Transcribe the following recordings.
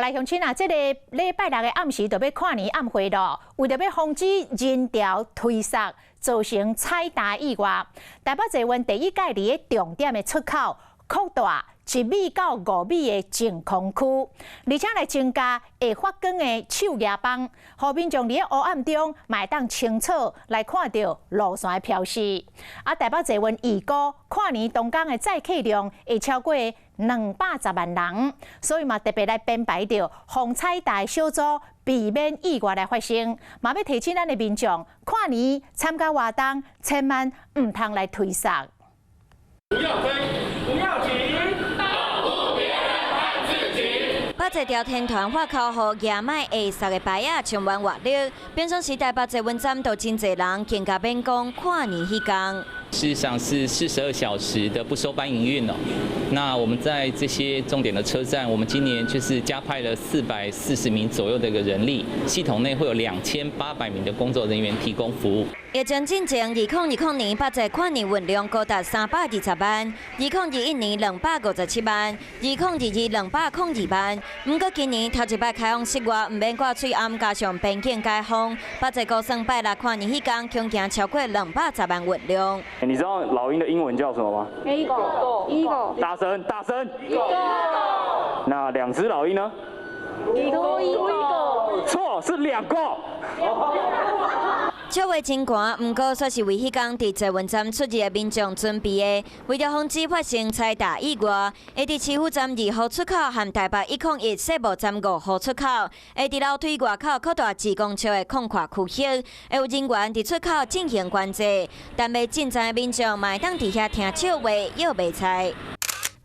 來鄉親啊，這個禮拜六的暗時就欲跨年暗會囉，為著欲防止人潮推捒，造成踩踏意外，台北捷運第一屆佇咧重點的出口擴大1米到5米的淨空區，而且來增加會發光的手蜈枋，予民眾佇咧黑暗中嘛會當清楚來看著路線的標示。啊，台北捷運預估跨年當工的載客量會超過210萬人，所以嘛特別來編排著防踩踏小組，避免意外來發生。嘛欲提醒咱的民眾，跨年參加活動，千萬毋通來推捒。不要推，不要擠。百濟條天團發口予夯莫會捒的牌仔充滿活力，平常時台北捷運站都真濟人，更加免講跨年彼工。事實上是42小時的不收班營運哦。那我們在這些重點的車站，我們今年就是加派了440名左右的一個人力，系統內會有2800名的工作人員提供服務。疫情進前，2020年北捷跨年運量高達320萬，2021年257萬，2022 202萬。毋過今年頭一擺開放室外，毋免掛喙罨，加上邊境解封，北捷估算拜六跨年彼工，恐驚超過210萬運量。你知道老鷹的英文叫什麼嗎？Eagle，Eagle。大聲，大聲。Eagle。那兩隻老鷹呢？ Eagle，Eagle。錯，是兩個。笑話真寒，毋過煞是為彼工佇捷運站出入的民眾準備的。為著防止發生踩踏意外，會佇市府站二號出口和台北101世貿站五號出口，會佇樓梯外口擴大2公尺的空曠區域，會有人員佇出口進行管制。但欲進站的民眾嘛會當佇遐聽笑話、搖白菜。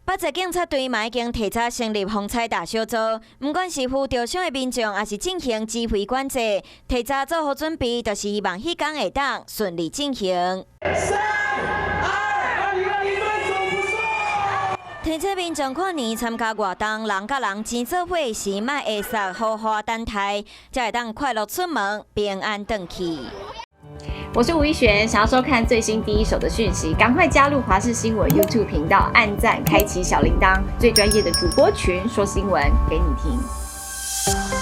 北捷警察隊嘛已經提早成立防踩踏小組，毋管是負著傷的民眾，抑是進行指揮管制，提早做好準備，就是希望彼工會當順利進行。三、二、一，提醒民眾跨年參加活動，人佮人擠做伙時，莫會捒好好等待，才會當快樂出門，平安轉去。我是吳一璇，想要收看最新第一手的訊息，趕快加入華視新聞 YouTube 頻道，按讚，開啟小鈴鐺，最專業的主播群說新聞給你聽。